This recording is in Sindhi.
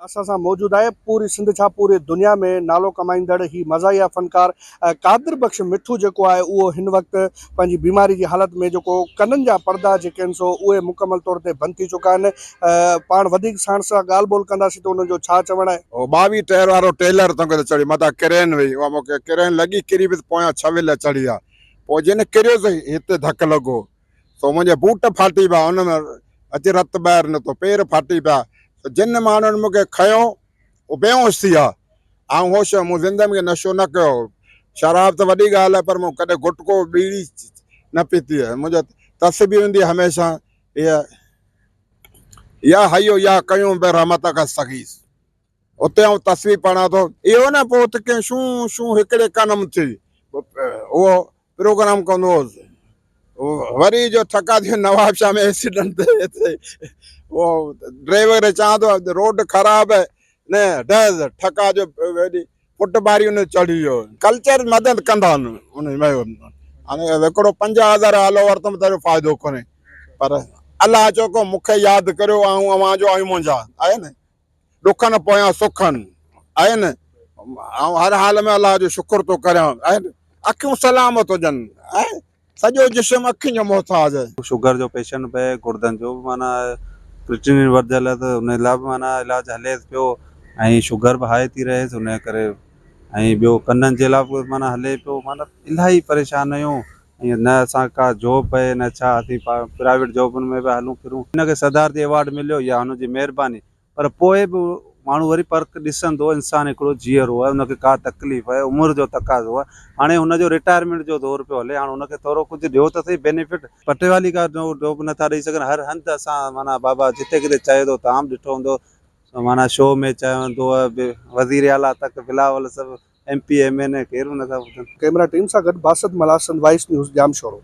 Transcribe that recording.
اسان سان موجود آهي پوري سنڌ ڇا پوري دنيا ۾ نالو ڪمائيندڙ هي مزاحيه فنڪار قادر بخش مٺو جيڪو آهي اهو هن وقت پنهنجي بيماري جي حالت ۾ جيڪو ڪنن جا پردا جيڪي آهن سو اهي مڪمل طور تي بند ٿي چڪا آهن پاڻ وڌيڪ ساڻس سان ڳالهه ٻولهه ڪنداسين ته انهن جو ڇا چوڻ آهي. هو 22 ٽير وارو ٽيلر تنگ تي چڙهي متان ڪرين وئي اها مونکي ڪرين لڳي ڪري پيس پويان ڇويل چڙهي آ پوء جن ڪريو سو هتي ڌڪ لڳو سو منهنجا بوٽ ڦاٽي پيا، ان ۾ اچي رت ٻاهر نڪتو، پير ڦاٽي پيا. سو جن ماڻهن مون کي کنيو، اهي بيهوش ٿي ويا. آئون هوش ۾، مون زندگيء ۾ نشو نه ڪيو. شراب ته وڏي ڳالهه آهي، پر مون ڪڏهن گٽڪو، ٻيڙي نه پيتي آهي. منهنجو تسبيح هوندي هئي هميشه اها، يا حي يا قيوم برحمتک استغيث. اتي آئون تسبيح پڙهان ٿو. اهو نه پوء اتي ڪنهن شون شون هڪڙي ڪن م ٿي. اهو پروگرام ڪندو هوس. وري جو ٿڪا ٿي نواب شاهه ۾ ايڪسيڊنٽ ٿئي ٿئي اهو ڊرائيور کي چوان ٿو روڊ خراب هي نه ڊز ٺڪا جو ويڏي پٽ باري ان چڙهي ويو. ڪلچر مدد ڪندا آهن ان ۾ هاڻي هڪڙو 5000 هالو ورتم ته فائدو ڪونهي پر الله چئو ڪو مون کي ياد ڪريو آئون اوهان جو آهيون منهنجا آهي نه. ڏکن پويان سکن آهن. آئون هر حال ۾ الله جو شڪر ٿو ڪريان آهن. اکيون سلامت هجن ۽ سڄو جسم اکين جو محتاج آهي. شگر جو پيشنٽ به آهي گڙدن جو به معنيٰ ڪريٽينين وڌيل آهي ته ان لاء به معنيٰ علاج هليس پيو ۽ شگر به هاء ٿي رهيس ان جي ڪري ۽ ٻيو ڪنن جي لاء به معنيٰ هلي پيو معنيٰ الاهي پريشان آهيون ۽ نه اسان کي ڪا جاب آهي نه ڇا اسين پرائيويٽ جابن ۾ به هلون ڦرون. هن کي صدارتي ايوارڊ مليو اها هن جي مهرباني پر پوء به ماڻهو وري پرک ڏسندو انسان هڪڙو جيئرو آهي ان کي ڪا تڪليف آهي عمر جو تقاضو آهي هاڻي هن جو رٽائرمينٽ جو دور پيو هلي هاڻي هن کي ٿورو ڪجهه ڏيو ته سهي بينيفٽ. پٽيوالي ڪا جاب نٿا ڏئي سگهن هر هنڌ اسان معنيٰ بابا جتي ڪٿي چئي ٿو تهان به ڏٺو هوندو معنيٰ شو ۾ چوندو آهي وزير اعليٰ تڪ بلاول سڀ ايم پي ايم اين اي ڪير به نٿا ٻڌن. ڪئميرا ٽيم سان گڏ باسط ملاح سنڌ وائس نيوز ڄامشورو.